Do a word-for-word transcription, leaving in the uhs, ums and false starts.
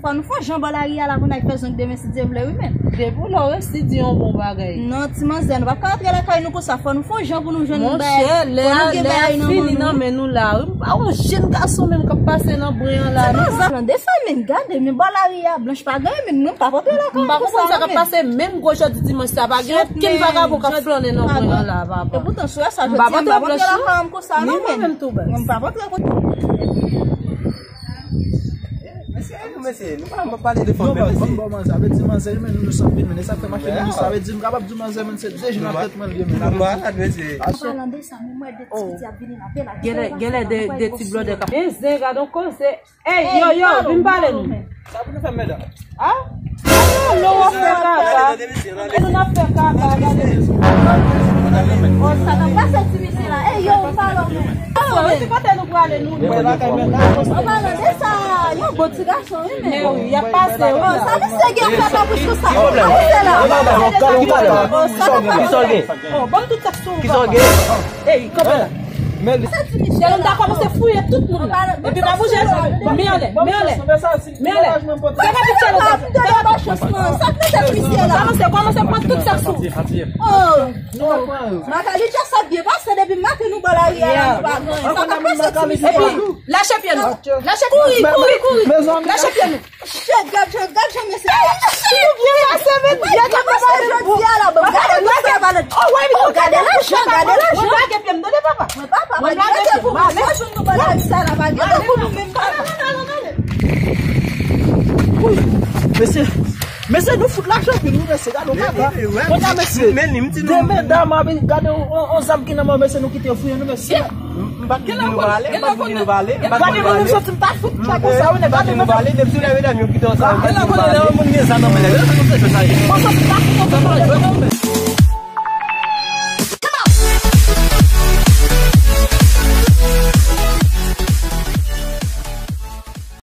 Fò nou fè yon jan bò lari a la pou n al fè zong demen si Dye vle wi menm. Depi w la w resi di yon bon bagay. Non, ti manzè, nou p ap ka rantre lakay nou konsa. Fò nou fè yon jan pou nou jwenn yon bagay. Monchè, lè a, lè a fini nan men nou la wi. M pa wè yon jenn gason menm k ap pase nan bren an la non. Ti manzè, tande sa menm, gade, men bò lari a, blanch pa gen menm, mwen m p ap rantre lakay m konsa non menm. M pa konprann sa k ap pase menm gwo jodi dimanch sa, pa gen okenn vagabon k ap flannen nan bren an la, papa. Epoutan, sou sa, jodi a, m p ap rantre lakay m konsa non menm. Mwen menm tou baz. Mwen m p ap rantre kote. Mesye, mesye, nou pa, pa pale de fanm, mesye. Ban m ba w manzè, sa vle di manzè, men nou, nou sanble, men sa k fè m achte, men sa vle di m kapab di manzè, men se de jou nan tèt mwen l ye, men. An palan de sa, men m wè de ti piti ap vini nan pye la. Genlè, genlè de, de ti blòdè k ap. Men zen, gad on koze. Ey, yo, yo, vin pale nou. Sa pou nou fè, medam? A? Alo, w ap fè kaka. E nou n ap fè kaka, gade. O, sa k ap pase ti mesye la? Ey, yo, ou pale w menm. Alo, se kote nou prale nou? Ou pale de sa, yon bon ti gason, wi, men. Men wi, y ap pase, wi. O, sa mesye gen fè pa plis konsa. Ki pwoblèm? Sa mesye la. Ki pwoblèm? O, sa k ap pase? Ki sa w gen? O, ban m tout tèks ou. Ki sa w gen? Ey, kanpe la. Men li. Sèlòm ta kòmanse fouye tout moun la. Epi pa bouje, men anlè, men anlè. Men anlè. Se pa pitye lòt la. Se pa pitye. Kòmanse, kòmanse pran tout sa sou. Oh. Magali, sa byen pase depi maten nou bò lari a la, nou pa gen. Sa pa pase ti mesye. Epi, lache pye nou. Lache, kouri, kouri, kouri. Lache pye nou. Shit, gad jan, gad jan mesye. Ey, shit, ou byen pase, men. Gad jan mesye jodi a la, bon. Gade tout sa valè. Oh, gade lajan, gade lajan. Mwen lage pye m, tande papa. Mwen papa, mwen lage pye m. Mwen lage pye m. Mwen lage pye m. Mwen lage pye m. Mesye, mesye, nou fout lajan anpil, wi, mesye, gade, gade. Konnya, mesye. De medam, gade, on, on zam ki nan men, mesye, nou kite yo fouye nou, mesye. M pa t di nou pale, m pa t di nou pale, m pa t di nou pale. Gade moun, m santi m pa fout fè konsa, wi, nèg, gade moun. M pa t di nou pale, depi sou lè medam yo kite ansanm, m pa t di nou pale. Lè yon moun gen zam nan men, lè sa nou te fè sa ye. M santi m pa fout fè konsa.